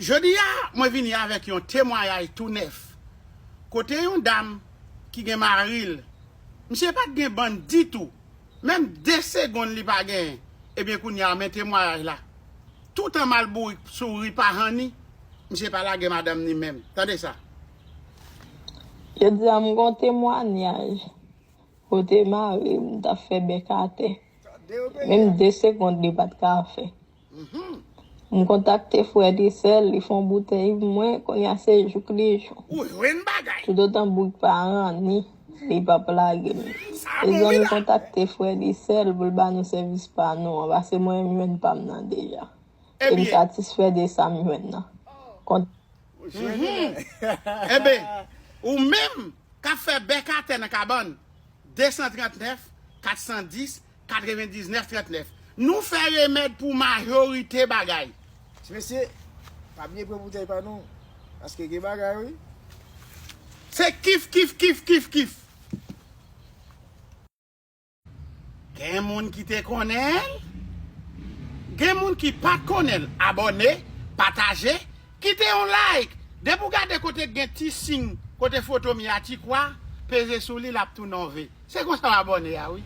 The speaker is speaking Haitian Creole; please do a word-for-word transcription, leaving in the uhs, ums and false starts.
Jodi a, mwen vini avèk yon temwayaj tou nèf. Kote yon dam ki gen mari l, misye pa t gen bann ditou. Menm de segonn li pa genyen. Ebyen, kounye a, men temwayaj la. Toutan malbourik souri pa ranni, misye pa lage madanm ni menm. Tande sa. Jodi a, m gon temwayaj. Kote mari m t ap fè bèk atè. Menm de segonn li pa t ka fè. M kontakte frè li sèl, li fè yon boutèy pou mwen, kounye a se jouk li jou. Ou jwenn bagay. Toutotan boug pa ranni, li p ap lage m. Mezanmi, kontakte frè li sèl pou l ba nou sèvis pa nou an, paske mwen menm m jwenn pa m nan deja. E m satisfè de sa m jwenn nan. Kont- Enben, ou menm k ap fè bèk atè nan kabann, de san trannèf, kat san dis, katrevendiznèf trannèf. Nou fè remèd pou majorite bagay. Ti mesye, pa bliye pran boutèy pa nou. Paske gen bagay, wi. Se kif, kif, kif, kif, kif. Gen moun ki te konnen l, gen moun ki pa t konnen l. Abòne, pataje, kite yon like. Depi w gade kote gen ti siy, kote foto m ye a, ti kwa, peze sou li, l ap tounen yon V. Se konsa w abòne a, wi.